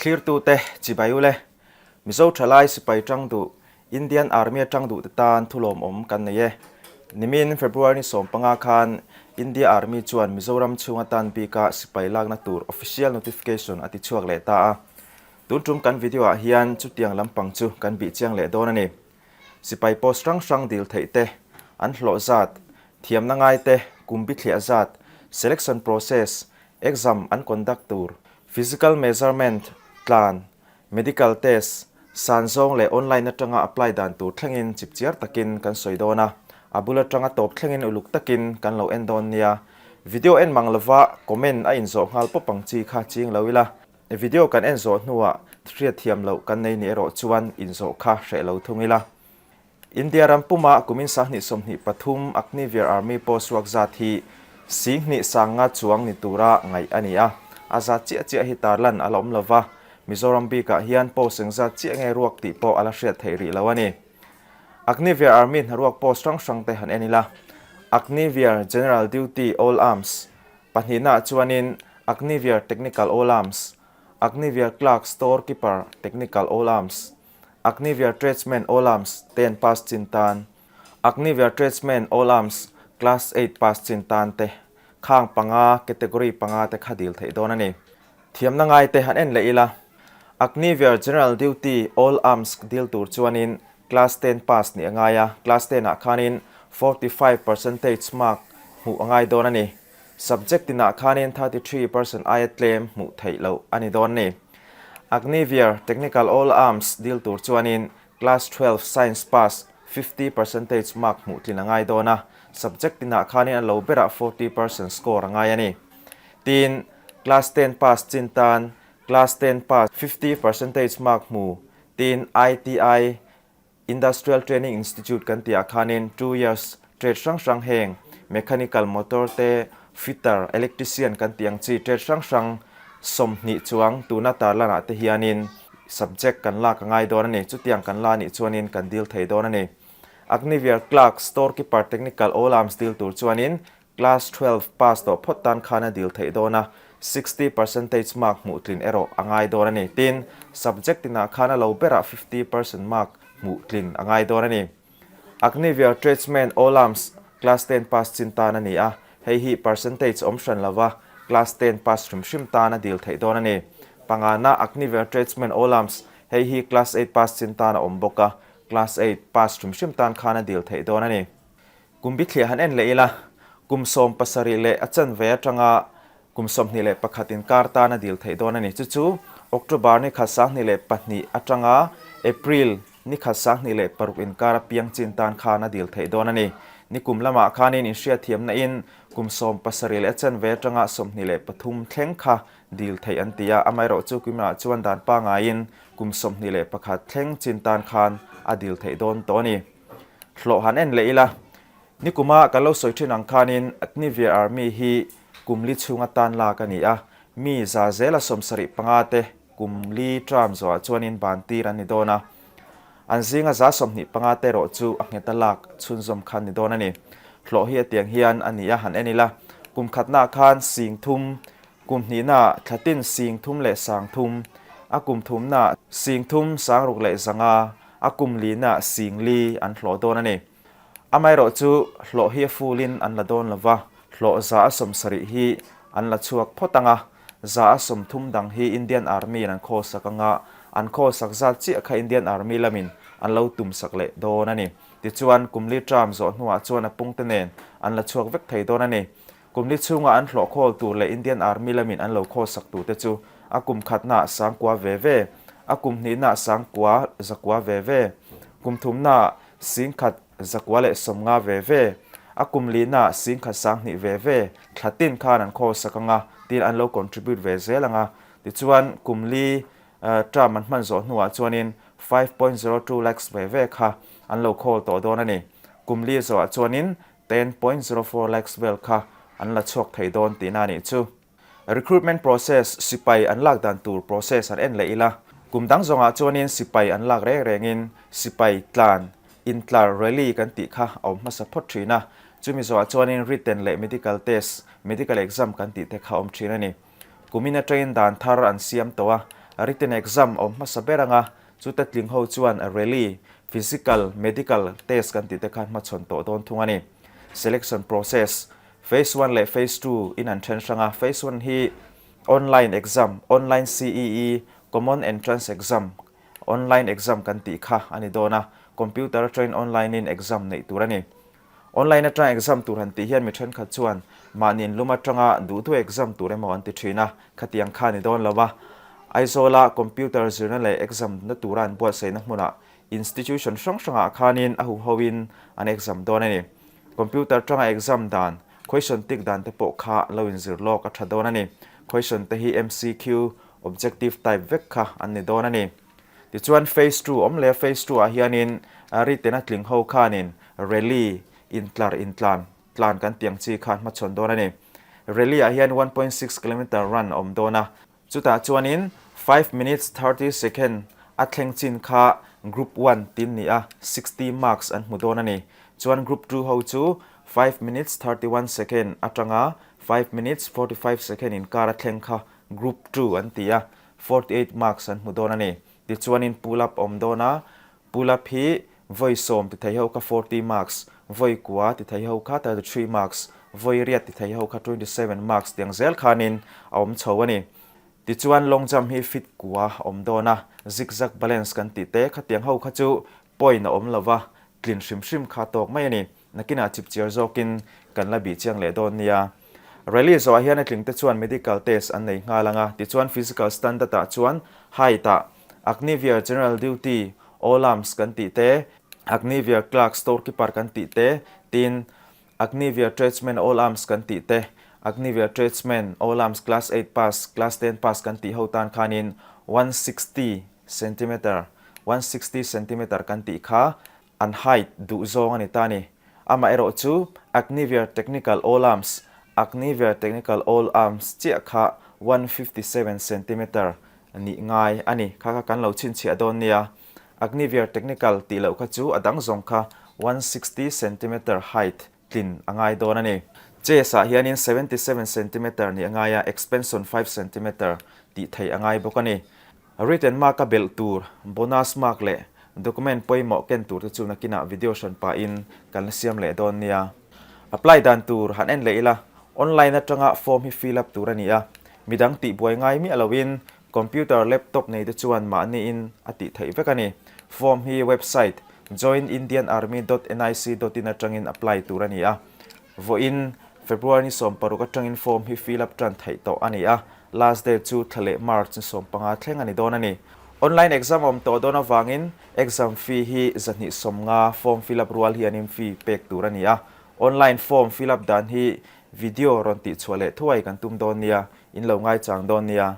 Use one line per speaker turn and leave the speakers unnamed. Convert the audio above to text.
Thlirtute chibai ule, Mizo thalai sipai tang duh, Indian Army atang duh te tan thu lawmawm kan nei e. Nimin February ni 15 khan India Army chuan Mizoram chhunga tan bika sipai lakna tur official notification a ti chhuak leh ta a. Tun tum kan video ah hian chutiang lampang chu kan bih chiang leh dawn a ni. Sipai post hrang hrang dil theih te, an hlawh zat, thiamna ngai te, kum bithliah zat, selection process, exam an conduct tur, physical measurement, tlan, medical test, san zawng leh online atanga apply dan tur thlengin chipchiar takin kan sawi dawn a, a bul atanga tawp thlengin uluk takin kan lo en dawn nia. Video en mang lova comment a inzawh nghal pawp ang chi kha ching lo ila. Video kan en zawh hnuah hriat thiam loh kan nei nih erawh chuan inzawh kha hreh lo thung ila. India ram puma kumin 2023 Agniveer Army post ruak zat hi 10,000 sanga chuang ni tura ngaih a ni a, a zat chiah chiah hi tarlan a la awm lova, Mizoram bikah hian post engzat chiah nge ruak tih pawh a la hriat theih rih lo a ni. Agniveer Army hnaruak post hrang hrang te han en ila, Agniveer General Duty All Arms pahnihnaah chuanin Agniveer Technical All Arms, Agniveer Clerk Store Keeper Technical All Arms, Agniveer Tradesman All Arms ten pass chin tan, Agniveer Tradesman All Arms Class eight pass chin tan te khang panga category panga te kha dil theih dawn a ni. Thiamna ngai te han en leh ila, Agniveer General Duty All Arms dil tur chuanin Class ten pass nih a ngai a, Class ten ah khanin 45 percentage mark hmuh a ngai dawn a ni. Subject tinah khanin 33% aia tlem hmuh theih loh a ni dawn ni. Agniveer Technical All Arms dil tur chuanin Class 12 Science pass 50 percentage mark hmuh tlin a ngai dawn a, subject tinah khanin a lo berah 40% score a ngai a ni. Tin, Class ten pass chin tan Class ten pass 50 percentage mark hmu tin ITI Industrial Training Institute kan tih ah khanin 2 years trade hrang hrang heng mechanical motor te, fitter, electrician kan tih ang chi trade hrang hrang 20 chuang tuna tarlan ah te hianin subject kan lak a ngai dawn a ni. Chutiang kan la nih chuanin kan dil thei dawn a ni. Agniveer Clerk, Store Keeper Technical All Arms dil tur chuanin Class 12 pass tawh phawt tan khan a dil theih dawn a, 60 percentage mark hmuh tlin erawh a ngai dawn a ni. Tin, subject tinah khan a lo berah 50% mark hmuh tlin a ngai dawn a ni. Agniveer Tradesman All Arms Class 10 pass chin tan a ni a, hei hi percentage awm hran lova Class 10 pass hrim hrim tan a dil theih dawn a ni. Pangana Agniveer Tradesman All Arms hei hi Class 8 pass chin tan a awm bawk a, Class 8 pass hrim hrim tan khan a dil theih dawn a ni. Kum bithliah han en leh ila, kum 17 leh a chanve atanga kum 21 inkar tan a dil theih dawn a ni. Chu chu October ni khat 2002 atanga April ni khat 2006 inkar a piang chin tan khan a dil theih dawn a ni. Nikum lamah khanin inhriatthiamna in kum 17 leh a chanve atanga 23 thleng kha dil theih an ti a, amaherawhchu kuminah chuan dan pangaiin kum 21 thleng chin tan khan a dil theih dawn tawh a ni. Hlawh han en leh ila, nikuma kan lo sawi thin ang khanin Agniveer Army hi kum li chhunga tan lak a ni a, mi za zela 75 te kum li term zawhah chuanin ban tir an ni dawn a, an zinga 25 te erawh chu a ngheta lak chhunzawm khan ni dawn a ni. Hlawh hi a tiang hian a ni a, han en ila, kum khatnaah khan 3000, kum hnihnaah thlatin 3000 leh 3000, a kum thumnaah 3000 60 leh 500, a kum lina 4000 an hlawh dawn a ni. Amaherawhchu hlawh hi a fulin an la dawn lova, hlawh 70% hi an la chhuak phawt ang a, 30% dang hi Indian Army in an khawsak ang a, an khawsak zat chiah kha Indian Army lamin an lo tumsak leh dawn a ni. Tichuan, kum li term zawh hnuah chuan a pungte nen an la chhuak vek thei dawn a ni. Kum li chhunga an hlawh khawl tur leh Indian Army lamin an lo khawsak turte chu a kum khatnaah 9000 ve ve, a kum hnihnaah 9000 100 ve ve, kum thumnaah 10,000 150 ve ve, a kum linaah 10,000 2000 ve ve thla tin khan an khawsak ang a, tin an lo contribute ve zel ang a. Tichuan, kum li term an hman zawh hnuah chuanin 5.02 lakhs ve ve kha an lo khawl tawh dawn a ni. Kum li zawhah chuanin 10.04 lakhs vel kha an la chhuak thei dawn tihna a nih chu. Recruitment process, sipai an lak dan tur process an en leh ila, kum dang zawngah chuanin sipai an lak reng rengin sipai tlan, intlar, rally kan tih kha a awm hmasa phawt thin a, chumi zawhah chuanin written leh medical test, medical exam kan tih te kha a awm thin a ni. Kumin atangin dan thar an siam tawh a, Written exam awm hmasa ber anga chuta tling ho chuan rally, physical, medical test kan tih te khan hmachhawn tawh dawn thung a ni. Selection process, Phase one leh Phase 2 in an then hrang a, Phase one hi online exam, online CEE, Common Entrance Exam, online exam kan tih kha a ni dawn a, computer atangin online in exam neih tur a ni. Online atanga exam tur han tih hian mi thenkhat chuan mahni inlum atanga duh duh exam tur emaw an ti thin a, khatiang kha a ni dawn lo a. Aizawla computer zirna leh exam na tura an buatsaihna hmunah institution hrang hrangah khanin a huhoin an exam dawn a ni. Computer atanga exam dan, question tick dan te pawh kha lo inzir lawk a tha dawn a ni. Question te hi MCQ, objective type vek kha an ni dawn a ni. Tichuan phase 2 awm leh a phase 2 ah hianin written a tling ho khanin rally, intlar intlan, tlan kan tih ang chi khan hmachhawn dawn a ni. Rally ah hian 1.6 kilometer run a awm dawn a, chutah chuanin 5 minutes 30 second a thleng chin kha group 1 tin ni a, 60 marks an hmu dawn a ni. Chuan group 2 ho chu 5 minutes 31 second atanga 5 minutes 45 second inkar a thleng kha group 2 an ti a, 48 marks an hmu dawn a ni. Tichuanin pull up awm dawn a, pull up hi vawi 10 ti thei ho kha 40 marks, vawi kua ti thei ho kha 33 marks, vawi riat ti thei ho kha 27 marks tiang zel khanin a awm chho a ni. Tichuan long jump hi fit kua awm dawn a, zig zag balance kan tih te khatiang ho kha chu point a awm lova, tlin hrim hrim kha tawk mai a ni. Nakinah chipchiar zawkin kan la bih chiang leh dawn nia. Rally zawhah hian a tlingte chuan medical test an nei nghal ang a, tichuan physical standard ah chuan height ah Agniveer General Duty, All Arms kan tih te, Agniveer Clerk Storekeeper kan tih te, tin Agniveer Tradesman All Arms kan tih te, Agniveer Tradesman All Arms Class 8 Pass, Class 10 Pass kan tih ho tan khanin 160 centimeter, 160 centimeter kan tih kha An height duh zawng a ni ta a ni. Amaherawh chu Agniveer Technical All Arms, Agniveer Technical All Arms chiah kha 157 centimeter nih ngai a ni. Kha kha kan lo chhinchhiah dawn nia. Agniveer Technical tih loh kha chu a dang zawng kha 160 centimeter height tlin a ngai dawn a ni. Chest ah hianin 77 centimeter nih a ngai a, expansion 5 centimeter tih theih a ngai bawk a ni. Written mark a belh tur, bonus mark leh document pawimawh ken tur te chu nakinah video hran pahin kan la siam leh dawn nia. Apply dan tur han en leh ila, online atanga form hi fill up tur a ni a, midang tih buai ngai miah loin computer laptop nei te chuan mahniin a tih theih vek a ni. Form hi website joinindianarmy dot nic dot in atangin apply tur a ni a. Vawiin February ni 16 atangin form hi fill up tan theih tawh a ni a, last date chu thla leh March ni 15 thleng a ni dawn a ni. Online exam awm tawh dawn avangin exam fee hi 250 form fill up rual hianin fee pek tur a ni a, online form fill up dan hi video rawn tihchhuah leh thuai kan tum dawn nia, in lo ngaichang dawn nia.